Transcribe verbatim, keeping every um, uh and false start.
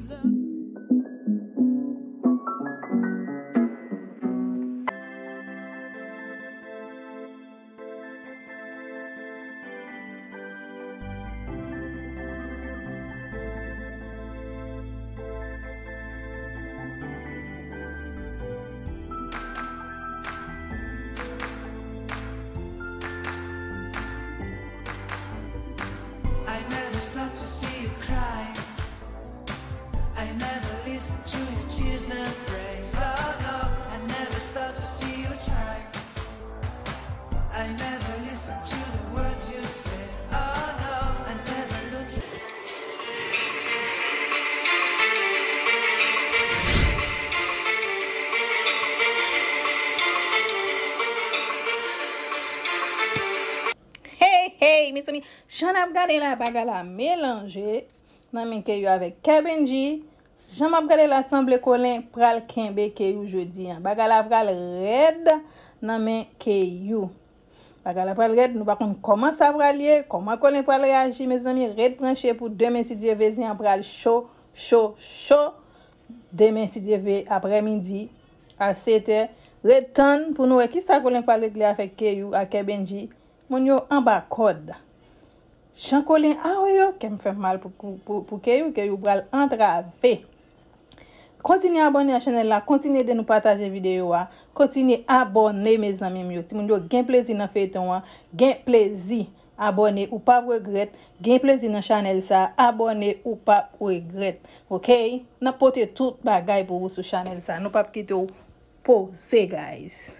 I never stop to see you cry. I never listen to your tears and praise. Oh no, I never stop to see you try. I never listen to the words you say. Oh no, I never look. Hey, hey, mezanmi, jan n ap gade la, bagay la melanje nan men Keyou avèk Kè Bendji. Jan m ap gade la, sanble Kolen pral kenbe Keyou jodi a. Bagay la pral rèd nan men Keyou. Bagay la pral rèd, nou pa konn kòman sa pral ye, kòman Kolen pral reyaji, mezanmi, rèd branche pou demen, si Dye vle, zen an pral cho, cho, cho. Demen, si Dye vle, aprèmidi, a sèt è, rèd tann pou nou wè kisa Kolen pral regle avèk Keyou ak Kè Bendji. Moun yo anba kòd. Jan Kolen awe yo, kè m fè m mal pou, pou, pou, pou Keyou, Keyou pral antrave. Kontinye abòne a chanèl la, kontinye ede nou pataje videyo a, kontinye abòne, mezanmi m yo. Timoun yo gen plezi nan feyton an, gen plezi. Abòne, ou p ap regrèt. Gen plezi nan chanèl sa, abòne, ou p ap regrèt. Oke? N ap pote tout bagay pou ou sou chanèl sa. Nou p ap kite w poze, guys.